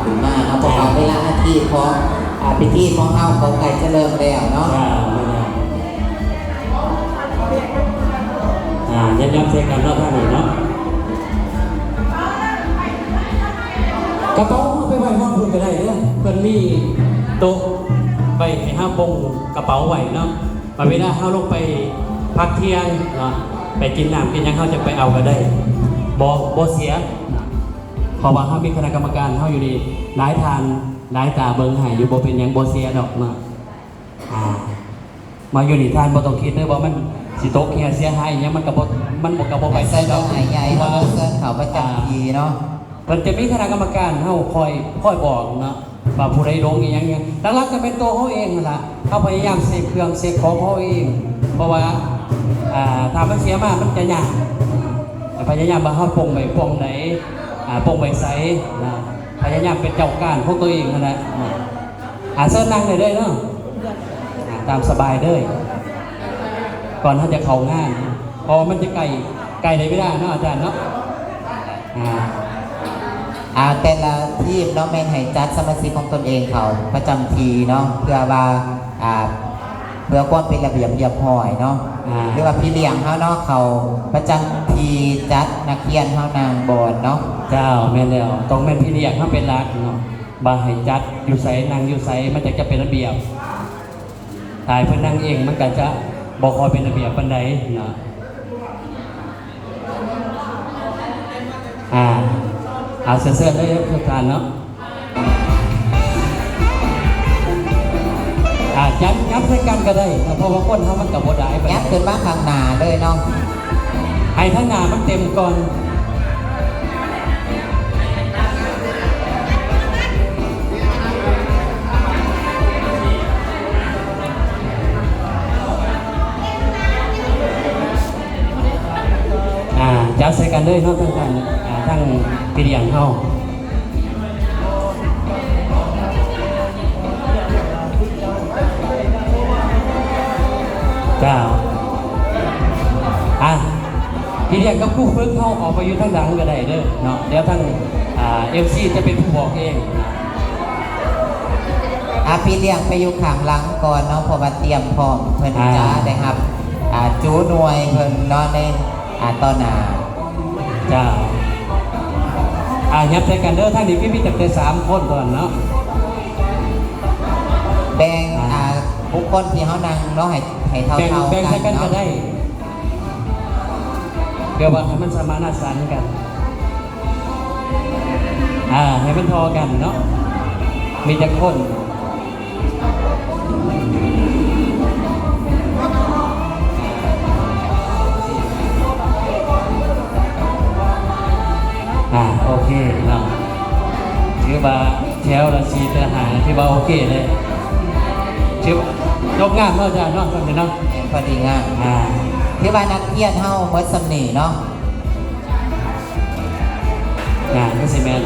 ຂຶ້ນມາເນາະ ເພາະວ່າເວລາອາທິດຂອງ ອ່າ ພິທີຂອງເຮົາກໍໃກ້ຈະເລີ່ມແລ້ວເນາະ. ອ່າ ແມ່ນແລ້ວ ອ່າ ຍ້ຳໆໃສ່ກັນເນາະ ທາງນີ້ເນາະ. ກະເປົາເອົາໄປໄວ້ຮອດພຸ້ນກໍໄດ້ເດີ້ ເພິ່ນມີໂຕະໄວ້ໃຫ້ເຮົາປົງກະເປົາໄວ້ເນາະ. ບາດເວລາເຮົາລົງໄປພັກທ່ຽງເນາະ ໄປກິນນ້ຳກິນຫຍັງ ເຮົາຈະໄປເອົາກໍໄດ້ ບໍ່ ບໍ່ເສຍ ເພາະວ່າເຮົາມີຄະນະກຳມະການເຮົາຢູ່ນີ້ ຫຼາຍທ່ານຫຼາຍຕາເບິ່ງໃຫ້ຢູ່ ບໍ່ເປັນຫຍັງ ບໍ່ເສຍດອກເນາະ. ອ່າ ມາຢູ່ນີ້ທ່ານບໍ່ຕ້ອງຄິດເດີ້ວ່າມັນຊິຕົກເຫຍເສຍຫາຍອີ່ຫຍັງ ມັນກໍບໍ່ ມັນກໍບໍ່ໄປໃສດອກ ໃຫ້ໃຫຍ່ ເພາະວ່າ ເຮົາເຊີນເຂົ້າປະຈຳທີ່ເນາະ ເພິ່ນຈະມີຄະນະກຳມະການເຮົາຄອຍ ຄອຍບອກເນາະ ວ່າຜູ້ໃດຫຼົງອີ່ຫຍັງ. ຫຼັກໆກໍແມ່ນໂຕເຮົາເອງຫັ້ນລະ ເຮົາພະຍາຍາມເຊັກເຄື່ອງເຊັກຂອງເຮົາເອງ ເພາະວ່າ ອ່າ ຖ້າມັນເສຍມາມັນຈະຍາກ. ພະຍາຍາມວ່າເຮົາປົງໄວ້ປ່ອງໃດ ອ່າ ປົງໄວ້ໃສນະ ພະຍາຍາມເປັນເຈົ້າການຂອງຕົວເອງຫັ້ນແຫຼະ. ອ່າ ເຊີນນັ່ງໄດ້ເລີຍເນາະ ອ່າ ຕາມສະບາຍເລີຍ ກ່ອນເຮົາຈະເຂົ້າງານ ເພາະວ່າມັນຈະໃກ້ ໃກ້ໄດ້ເວລາເນາະອາຈານເນາະ. ອ່າ ອ່າ ແຕ່ລະທີມເນາະ ແມ່ນໃຫ້ຈັດສະມາຊິກຂອງຕົນເອງເຂົ້າປະຈຳທີ່ເນາະ ເພື່ອວ່າ ອ່າ ເພື່ອຄວາມເປັນລະບຽບຮຽບຮ້ອຍເນາະ ອ່າ ຫຼືວ່າພີ່ລ້ຽງເຮົາເນາະ ເຂົ້າປະຈຳທີ່ຈັດນັກຮຽນເຮົານັ່ງບ່ອນເນາະ. ເຈົ້າ ແມ່ນແລ້ວ ຕ້ອງແມ່ນພີ່ລ້ຽງເຮົາເປັນຫຼັກເນາະ ວ່າໃຫ້ຈັດຢູ່ໃສ ນັ່ງຢູ່ໃສ ມັນຈັ່ງຈະເປັນລະບຽບ. ຖ້າໃຫ້ເພິ່ນນັ່ງເອງ ມັນກໍຈະບໍ່ຄ່ອຍເປັນລະບຽບປານໃດເນາະ. ອ່າ ເອົາ ເຊີນເລີຍທຸກທ່ານເນາະ. ອ່າ ຈັບ ຍັບໃສ່ກັນກໍໄດ້ເນາະ ເພາະວ່າຄົນເຮົາມັນກໍບໍ່ຫຼາຍປານໃດ ຍັບຂຶ້ນມາຂ້າງໜ້າເລີຍເນາະ ໃຫ້ທາງໜ້າມັນເຕັມກ່ອນ. ອ່າ ຈັບໃສ່ກັນເລີຍເນາະ ທາງ ທາງ ອ່າ ທາງພີ່ລ້ຽງເຮົາ. ເຈົ້າ ອ່ະ ພີ່ລ້ຽງກັບຄູຝຶກເຮົາອອກໄປຢູ່ທາງຫຼັງກໍໄດ້ເດີ້ເນາະ ດຽວທາງ ອ່າ ເອັມຊີຈະເປັນຜູ້ບອກເອງ. ອ່າ ພີ່ລ້ຽງໄປຢູ່ຂ້າງຫຼັງກ່ອນເນາະ ເພາະວ່າຕຽມພ້ອມເພິ່ນ ອ່າ ຈະໄດ້ຮັບ ອ່າ ຈູໜ່ວຍເພິ່ນເນາະ ໃນ ອ່າ ຕໍ່ໜ້າ. ເຈົ້າ ອ່າ ຍັບໃສ່ກັນເດີ້ ທາງນີ້ຄືມີຕັ້ງແຕ່ສາມຄົນເທົ່ານັ້ນເນາະ ແບ່ງ ອ່າ ອ່າ ບຸກຄົນທີ່ເຮົານັ່ງເນາະ ໃຫ້ ໃຫ້ເທົ່າໆ ແບ່ງ ແບ່ງໃສ່ກັນ ກັນເນາະ ກໍໄດ້ ເພື່ອວ່າໃຫ້ມັນສະມານະສັນກັນ ອ່າ ໃຫ້ມັນທໍ່ກັນເນາະ ມີຈັກຄົນ. ອ່າ ໂອເຄເນາະ ຖືວ່າແຖວລະສີ່ແຖວຫ້າ ຖືວ່າໂອເຄເລີຍ ຖືວ່າຈົບງາມເນາະ ອາຈານເນາະ ສ່ຳນີ້ເນາະ ພໍດີງາມ ອ່າ ຖືວ່ານັກຮຽນເຮົາໝົດສ່ຳນີ້ເນາະ. ອ່າ ຄືຊິແມ່ນ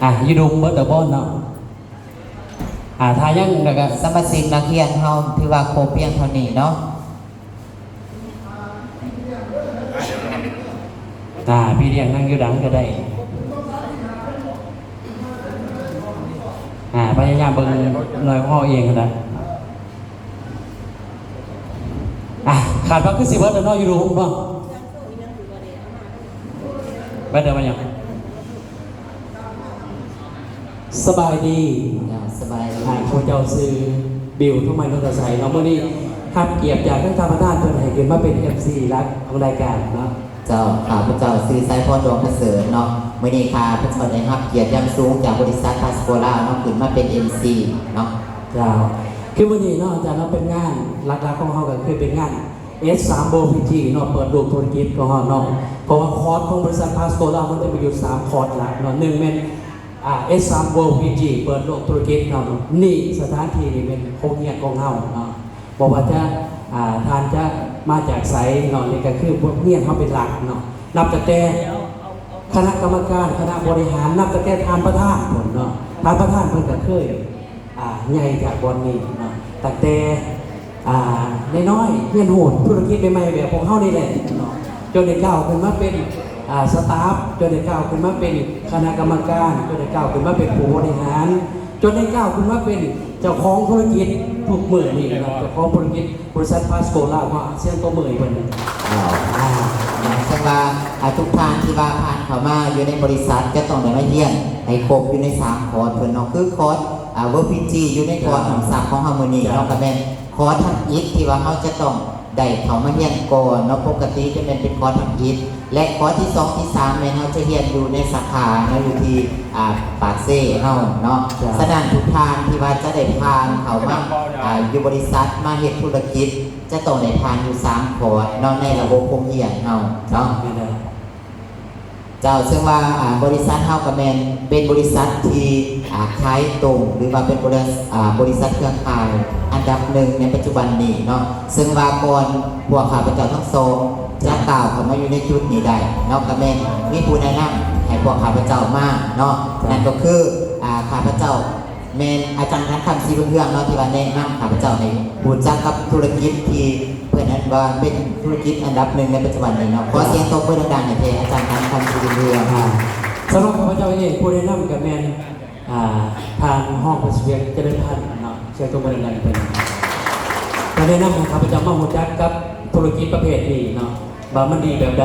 ອ່າ ຢູ່ດົງເບິດແລ້ວບໍ່ເນາະ? ອ່າ ຖ້າຍັງ ແລ້ວກະສະມາຊິກນັກຮຽນເຮົາຖືວ່າຄົບພຽງເທົ່ານີ້ເນາະ. ອ່າ ພີ່ລ້ຽງນັ່ງຢູ່ຫຼັງກໍໄດ້. ອ່າ ພະຍາຍາມເບິ່ງໜ່ວຍຂອງເຮົາເອງຫັ້ນລະ. ອ່າ ຄາດວ່າຄືຊິເບິດແລ້ວເນາະ ຢູ່ໂຮງເນາະ. ເບິດແລ້ວບໍ່ຫຍັງ. ສະບາຍດີ. ເຈົ້າ ສະບາຍດີ. ອ່າ ຂ້າພະເຈົ້າຊື່ບິວ ທອງໄມ ນົນຕາໄຊເນາະ. ມື້ນີ້ຮັບກຽດຈາກທາງທ່ານປະທານ ເພິ່ນໃຫ້ຂຶ້ນມາເປັນເອັມຊີຫຼັກຂອງລາຍການເນາະ. ເຈົ້າ ຂ້າພະເຈົ້າຊື່ ໄຊພອນ ດວງປະເສີດເນາະ. ມື້ນີ້ຂ້າພະເຈົ້າໄດ້ຮັບກຽດຢ່າງສູງຈາກບໍລິສັດພາສໂກລາວເນາະ ຂຶ້ນມາເປັນເອັມຊີເນາະ. ເຈົ້າ ຄືມື້ນີ້ເນາະ ອາຈານເນາະ ເປັນງານຫຼັກໆຂອງເຮົາກໍຄືເປັນງານ ເອັສສາມ ເວີລ ພີຈີ ເນາະ ເປີດໂລກທຸລະກິດຂອງເຮົາເນາະ. ເພາະວ່າຄອສຂອງບໍລິສັດພາສໂກລາວ ມັນຈະມີຢູ່ສາມຄອສຫຼັກເນາະ. ໜຶ່ງແມ່ນ ອ່າ ເອັສສາມ ເວີລ ພີຈີ ເປີດໂລກທຸລະກິດເນາະ. ນີ້ສະຖານທີ່ນີ້ແມ່ນໂຮງຮຽນຂອງເຮົາເນາະ. ບໍ່ວ່າຈະ ອ່າ ທ່ານຈະ ມາຈາກໃສເນາະ ນີ້ກໍຄືບົດຮຽນເຮົາເປັນຫຼັກເນາະ ນັບຕັ້ງແຕ່ຄະນະກຳມະການ ຄະນະບໍລິຫານ ນັບຕັ້ງແຕ່ທ່ານປະທານພຸ້ນເນາະ ທ່ານປະທານເພິ່ນກໍເຄີຍ ອ່າ ໃຫຍ່ຈາກບ່ອນນີ້ເນາະ ຕັ້ງແຕ່ ອ່າ ນ້ອຍໆ ຮຽນຮູ້ທຸລະກິດໃໝ່ໆ ແບບພວກເຮົານີ້ແຫຼະເນາະ ຈົນໄດ້ກ້າວຂຶ້ນມາເປັນ ອ່າ ສະຕາຟ ຈົນໄດ້ກ້າວຂຶ້ນມາເປັນຄະນະກຳມະການ ຈົນໄດ້ກ້າວຂຶ້ນມາເປັນຜູ້ບໍລິຫານ ຈົນໄດ້ກ້າວຂຶ້ນມາເປັນເຈົ້າຂອງທຸລະກິດທຸກມື້ນີ້ເນາະ ເຈົ້າຂອງທຸລະກິດ ບໍລິສັດພາສໂກລາວ ຂໍສຽງຕົບມືໃຫ້ເພິ່ນ. ເຊິ່ງວ່າ ອາ ທຸກທ່ານທີ່ວ່າຜ່ານເຂົ້າມາຢູ່ໃນບໍລິສັດ ຈະຕ້ອງໄດ້ມາຮຽນໃຫ້ຄົບຢູ່ໃນສາມຄອດເພິ່ນເນາະ ຄືຄອດ ອາ ເວີພີຈີ ຢູ່ໃນຄອດ ເຈົ້າ ຫ້ອງສາມຂອງເຮົາມື້ນີ້ ເຈົ້າ ເນາະ ກໍແມ່ນຄອດທຳອິດທີ່ວ່າເຮົາຈະຕ້ອງໄດ້ເຂົ້າມາຮຽນກ່ອນເນາະ ປົກກະຕິຈະແມ່ນເປັນຄອດທຳອິດ ແລະ ຄອດທີສອງ ທີສາມ ແມ່ນເຮົາຈະຮຽນຢູ່ໃນສາຂາເນາະ ຢູ່ທີ່ ອາ ປາກເຊເຮົາເນາະ ເຈົ້າ ສະນັ້ນທຸກທ່ານທີ່ວ່າຈະໄດ້ຜ່ານເຂົ້າມາ ອາ ຢູ່ບໍລິສັດມາເຮັດທຸລະກິດ ຈະຕ້ອງໄດ້ຜ່ານຢູ່ສາມຄອດເນາະ ໃນລະບົບໂຮງຮຽນເຮົາເນາະ ແມ່ນແລ້ວ ເຈົ້າ ເຊິ່ງວ່າ ອາ ບໍລິສັດເຮົາກໍແມ່ນເປັນບໍລິສັດທີ່ ອາ ຂາຍຕົງ ຫຼືວ່າເປັນບໍລິ ອາ ບໍລິສັດເຄືອຂ່າຍອັນດັບໜຶ່ງໃນປັດຈຸບັນນີ້ເນາະ ເຊິ່ງວ່າກ່ອນພວກຂ້າພະເຈົ້າທັງສອງຈະ ເຈົ້າ ກ້າວເຂົ້າມາຢູ່ໃນຈຸດນີ້ໄດ້ເນາະ ກໍແມ່ນມີຜູ້ແນະນຳໃຫ້ພວກຂ້າພະເຈົ້າມາເນາະ ເຈົ້າ ນັ້ນກໍຄື ອາ ຂ້າພະເຈົ້າ ແມ່ນອາຈານ ທັນຄຳ ສີບຸນເຮືອງເນາະ ທີ່ວ່າແນະນຳຂ້າພະເຈົ້າໃຫ້ຮູ້ຈັກກັບທຸລະກິດທີ່ເພິ່ນນັ້ນວ່າເປັນທຸລະກິດອັນດັບໜຶ່ງໃນປັດຈຸບັນນີ້ເນາະ. ຂໍສຽງຕົບມືດັງໆໃຫ້ແກ່ອາຈານ ທັນຄຳ ສີບຸນເຮືອງ. ສຳລັບຂ້າພະເຈົ້າເອງ ຜູ້ແນະນຳກໍແມ່ນ ອ່າ ທ່ານຮອງປະຊາວຽກ ຈະເລີນພັນເນາະ ສຽງຕົບມືດັງໆໃຫ້ເພິ່ນ ເພິ່ນແນະນຳໃຫ້ຂ້າພະເຈົ້າມາຮູ້ຈັກກັບທຸລະກິດປະເພດນີ້ເນາະ ວ່າມັນດີແບບໃດ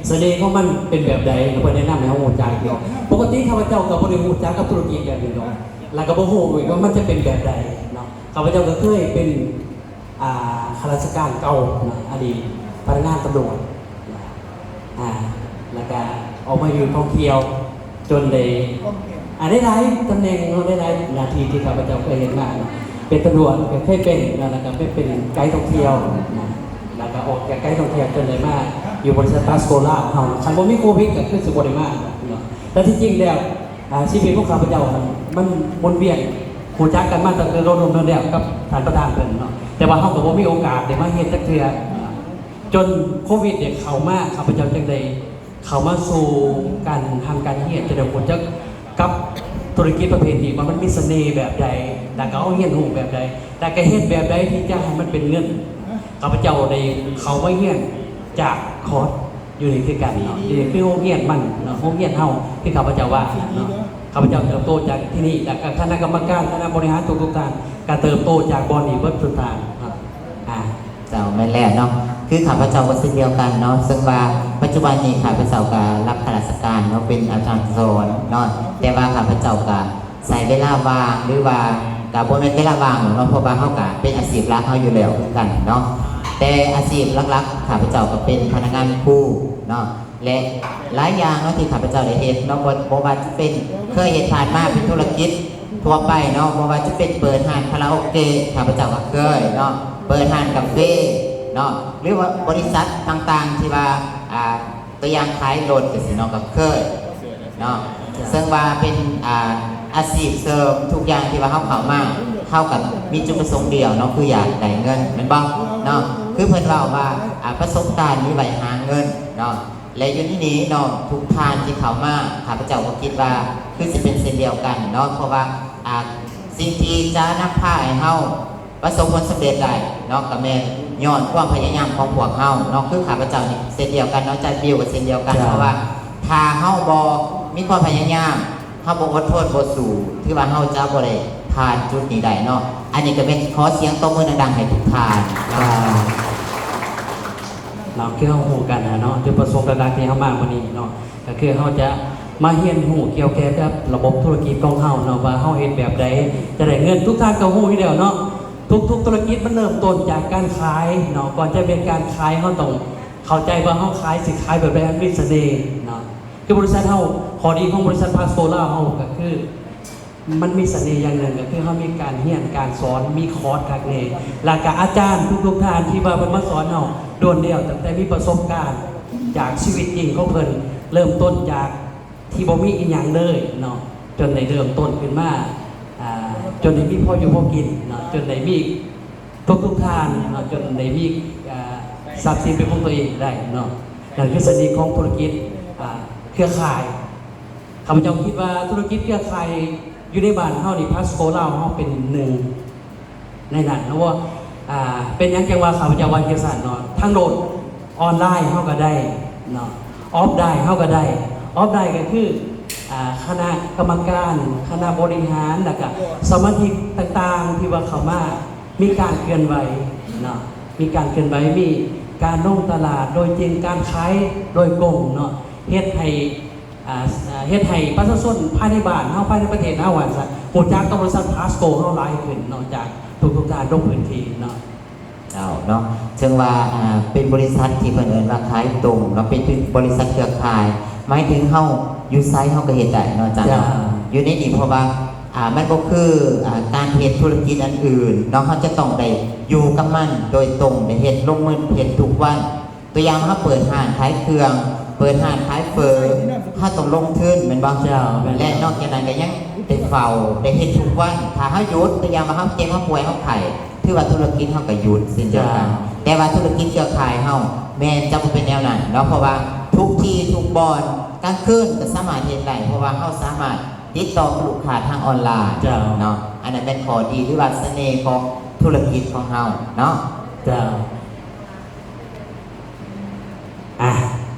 ສະເໜ່ຂອງມັນເປັນແບບໃດ ເພິ່ນແນະນຳໃຫ້ເຮົາຮູ້ຈັກເນາະ. ປົກກະຕິຂ້າພະເຈົ້າກໍບໍ່ໄດ້ຮູ້ຈັກກັບທຸລະກິດແບບນີ້ດອກ ແລ້ວກໍບໍ່ຮູ້ອີກວ່າມັນຈະເປັນແບບໃດເນາະ. ຂ້າພະເຈົ້າກໍເຄີຍເປັນ ອ່າ ຂ້າລາຊະການເກົ່າເນາະ ອະດີດພະນັກງານຕຳຫຼວດເນາະ ອ່າ ແລ້ວກະອອກມາຢູ່ທ່ອງທ່ຽວ ຈົນໄດ້ ອ່າ ໄດ້ຫຼາຍຕຳແໜ່ງເນາະ ໄດ້ຫຼາຍໜ້າທີ່ທີ່ຂ້າພະເຈົ້າເຄີຍເຮັດມາເນາະ ເປັນຕຳຫຼວດກໍເຄີຍເປັນເນາະ ແລ້ວກໍໄປເປັນໄກທ່ອງທ່ຽວເນາະ ແລ້ວກໍອອກຈາກໄກທ່ອງທ່ຽວ ຈົນໄດ້ມາຢູ່ບໍລິສັດພາສໂກລາວເຮົາ. ຄັນບໍ່ມີໂຄວິດກໍຄືຊິບໍ່ໄດ້ມາເນາະ. ແຕ່ທີ່ຈິງແລ້ວ ອ່າ ຊີວິດຂອງຂ້າພະເຈົ້າຫັ້ນ ມັນວົນວຽນ ຮູ້ຈັກກັນມາຕັ້ງແຕ່ດົນໆແລ້ວກັບທ່ານປະທານເພິ່ນເນາະ ແຕ່ວ່າເຮົາກໍບໍ່ມີໂອກາດໄດ້ມາເຮັດຈັກເທື່ອ ຈົນໂຄວິດນີ້ເຂົ້າມາ ຂ້າພະເຈົ້າຈຶ່ງໄດ້ເຂົ້າມາສູ່ການຮ່ຳການຮຽນ ຈະໄດ້ຮູ້ຈັກກັບທຸລະກິດປະເພດນີ້ວ່າມັນມີສະເໜ່ແບບໃດ ແລ້ວກໍເຮົາຮຽນຮູ້ແບບໃດ ແລ້ວກໍເຮັດແບບໃດທີ່ຈະໃຫ້ມັນເປັນເງິນ. ຂ້າພະເຈົ້າໄດ້ເຂົ້າມາຮຽນຈາກຄອດ ຢູ່ນີ້ຄືກັນເນາະ ຢູ່ນີ້ຄືໂຮງຮຽນມັນເນາະ ໂຮງຮຽນເຮົາ ຄືຂ້າພະເຈົ້າວ່າເນາະ ຂ້າພະເຈົ້າເຕີບໂຕຈາກທີ່ນີ້ ແລ້ວກໍຄະນະກຳມະການ ຄະນະບໍລິຫານທຸກໆທ່ານ ກໍເຕີບໂຕຈາກບ່ອນນີ້ເບິດທຸກທ່ານເນາະ. ອ່າ ເຈົ້າ ແມ່ນແລ້ວເນາະ ຄືຂ້າພະເຈົ້າກໍເຊັ່ນດຽວກັນເນາະ ເຊິ່ງວ່າປັດຈຸບັນນີ້ຂ້າພະເຈົ້າກໍຮັບຂ້າລາຊະການເນາະ ເປັນອາຈານສອນເນາະ ແຕ່ວ່າຂ້າພະເຈົ້າກໍ ໃຊ້ເວລາວ່າງ ຫຼືວ່າກະບໍ່ແມ່ນເວລາວ່າງດອກເນາະ ເພາະວ່າເຮົາກະເປັນອາຊີບຫຼັກເຮົາຢູ່ແລ້ວຄືກັນເນາະ ແຕ່ອາຊີບຫຼັກໆ ຂ້າພະເຈົ້າກະເປັນພະນັກງານຄູເນາະ ແລະ ຫຼາຍຢ່າງເນາະທີ່ຂ້າພະເຈົ້າໄດ້ເຮັດເນາະ ບໍ່ ບໍ່ວ່າຈະເປັນ ເຄີຍເຮັດຜ່ານມາເປັນທຸລະກິດທົ່ວໄປເນາະ ບໍ່ວ່າຈະເປັນເປີດຮ້ານຄາຣາໂອເກະ ຂ້າພະເຈົ້າກະເຄີຍເນາະ ເປີດຮ້ານກາເຟເນາະ ຫຼືວ່າບໍລິສັດຕ່າງໆ ທີ່ວ່າ ອ່າ ຕົວຢ່າງຂາຍລົດຈັ່ງຊີ້ເນາະ ກໍເຄີຍເນາະ ເຊິ່ງວ່າເປັນ ອ່າ ອາຊີບເສີມ ທຸກຢ່າງທີ່ວ່າເຮົາເຂົ້າມາ ເຮົາກໍມີຈຸດປະສົງດຽວເນາະ ຄືຢາກໄດ້ເງິນແມ່ນບໍ່ເນາະ ຄືເພິ່ນເວົ້າວ່າ ອ່າ ປະສົບການມີໄວ້ຫາເງິນເນາະ ແລະ ຢູ່ໃນນີ້ເນາະ ທຸກທ່ານທີ່ເຂົ້າມາ ຂ້າພະເຈົ້າກໍຄິດວ່າຄືຊິເປັນເຊັ່ນດຽວກັນເນາະ ເພາະວ່າ ອ່າ ສິ່ງທີ່ຈະນຳພາໃຫ້ເຮົາ ປະສົບຜົນສຳເລັດໄດ້ເນາະ ກໍແມ່ນຍ້ອນຄວາມພະຍາຍາມຂອງພວກເຮົາເນາະ ຄືຂ້າພະເຈົ້ານີ້ເຊັ່ນດຽວກັນເນາະ ອາຈານບິວກໍເຊັ່ນດຽວກັນ ເຈົ້າ ເພາະວ່າຖ້າເຮົາບໍ່ມີຄວາມພະຍາຍາມ ເຮົາບໍ່ອົດທົນ ບໍ່ສູ້ ຖືວ່າເຮົາຈະບໍ່ໄດ້ຜ່ານຈຸດນີ້ໄດ້ເນາະ ອັນນີ້ກໍແມ່ນຂໍສຽງຕົບມືດັງໆໃຫ້ທຸກທ່ານເນາະ ເນາະ ຄືເຮົາຮູ້ກັນນະເນາະ ຈຸດປະສົງຫຼັກໆທີ່ເຮົາມາມື້ນີ້ເນາະ ກໍຄືເຮົາຈະມາຮຽນຮູ້ກ່ຽວແກ່ກັບລະບົບທຸລະກິດຂອງເຮົາເນາະ ວ່າເຮົາເຮັດແບບໃດຈະໄດ້ເງິນ ທຸກທ່ານກໍຮູ້ຢູ່ແລ້ວເນາະ ທຸກໆທຸລະກິດມັນເລີ່ມຕົ້ນຈາກການຂາຍເນາະ ກ່ອນຈະເປັນການຂາຍ ເຮົາຕ້ອງເຂົ້າໃຈວ່າເຮົາຂາຍ ຊິຂາຍແບບໃດໃຫ້ມັນມີສະເໜ່ເນາະ ຄືບໍລິສັດເຮົາ ຂໍ້ດີຂອງບໍລິສັດພາສໂກລາວເຮົາກໍຄື ມັນມີສະເໜ່ຢ່າງໜຶ່ງ ກໍຄືເຮົາມີການຮຽນການສອນ ມີຄອດຄັກແນ່ ແລ້ວກະອາຈານທຸກໆທ່ານທີ່ວ່າເພິ່ນມາສອນເຮົາ ລ້ວນແລ້ວຕັ້ງແຕ່ມີປະສົບການຈາກຊີວິດຈິງຂອງເພິ່ນ ເລີ່ມຕົ້ນຈາກທີ່ບໍ່ມີອີ່ຫຍັງເລີຍເນາະ ຈົນໄດ້ເລີ່ມຕົ້ນຂຶ້ນມາ ອ່າ ຈົນໄດ້ມີພໍຢູ່ພໍກິນເນາະ ຈົນໄດ້ມີ ທຸກໆທ່ານເນາະ ຈົນໄດ້ມີ ເອີ່ ເ ຊັບສິນເປັນຂອງຕົວເອງໄດ້ເນາະ. ນັ້ນຄືສະເໜ່ຂອງທຸລະກິດ ອ່າ ເຄືອຂ່າຍ. ຂ້າພະເຈົ້າຄິດວ່າທຸລະກິດເຄືອຂ່າຍຢູ່ໃນບ້ານເຮົານີ້ ພາສໂກລາວເຮົາເປັນໜຶ່ງໃນນັ້ນເນາະ. ອ່າ ເປັນຫຍັງຈັ່ງວ່າຂ້າພະເຈົ້າວ່າຈັ່ງຊັ້ນເນາະ? ທາງໂລກອອນລາຍເຮົາກໍໄດ້ເນາະ, ອອຟລາຍເຮົາກໍໄດ້. ອອຟລາຍກໍຄື ອ່າ ຄະນະກຳມະການ, ຄະນະບໍລິຫານ ແລ້ວກະສະມາຊິກຕ່າງໆ ທີ່ວ່າເຂົ້າມາ ມີການເຄື່ອນໄຫວເນາະ, ມີການເຄື່ອນໄຫວ, ມີການລົງຕະຫຼາດໂດຍຈິງ, ການຂາຍໂດຍກົງເນາະ, ເຮັດໃຫ້ ອ່າ ເຮັດໃຫ້ປະຊາຊົນພາຍໃນບ້ານເຮົາ, ພາຍໃນປະເທດເຮົາ ວ່າຊັ້ນ ຮູ້ຈັກກັບບໍລິສັດພາສໂກເຮົາຫຼາຍຂຶ້ນເນາະ ຈາກທຸກໆທ່ານລົງພື້ນທີ່ເນາະ. ເຈົ້າເນາະ ເຊິ່ງວ່າ ອ່າ ເປັນບໍລິສັດທີ່ເພິ່ນເອີ້ນວ່າຂາຍຕົງເນາະ, ເປັນ ເປັນບໍລິສັດເຄືອຂ່າຍ ໝາຍເຖິງເຮົາຢູ່ໃສເຮົາກໍເຮັດໄດ້ເນາະ ອາຈານເນາະ. ເຈົ້າ ຢູ່ໃນນີ້ ເພາະວ່າ ອ່າ ມັນບໍ່ຄື ອ່າ ການເຮັດທຸລະກິດອັນອື່ນເນາະ, ເຮົາຈະຕ້ອງໄດ້ຢູ່ກັບມັນໂດຍຕົງ, ໄດ້ເຮັດ ລົງມືເຮັດທຸກວັນ. ຕົວຢ່າງ ເຮົາເປີດຮ້ານຂາຍເຄື່ອງ, ເປີດຮ້ານຂາຍເຝີ, ເຮົາຕ້ອງລົງທຶນແມ່ນບໍ່? ເຈົ້າ ແມ່ນ. ແລະນອກຈາກນັ້ນກໍຍັງໄດ້ເຝົ້າ, ໄດ້ເຮັດທຸກວັນ. ຖ້າເຮົາຢຸດ, ຕົວຢ່າງວ່າເຮົາເຈັບ, ເຮົາປ່ວຍ, ເຮົາໄຂ້, ຖືວ່າທຸລະກິດເຮົາກໍຢຸດເຊັ່ນດຽວກັນ. ເຈົ້າ ແຕ່ວ່າທຸລະກິດເຄືອຂ່າຍເຮົາແມ່ນຈະບໍ່ເປັນແນວນັ້ນເນາະ, ເພາະວ່າທຸກທີ່ທຸກບ່ອນ ກາງຄືນກໍສາມາດເຮັດໄດ້, ເພາະວ່າເຮົາສາມາດຕິດຕໍ່ກັບລູກຄ້າທາງອອນລາຍ. ເຈົ້າ ເນາະ. ອັນນັ້ນແມ່ນຂໍ້ດີ ຫຼືວ່າສະເໜ່ຂອງທຸລະກິດຂອງເຮົາເນາະ. ເຈົ້າ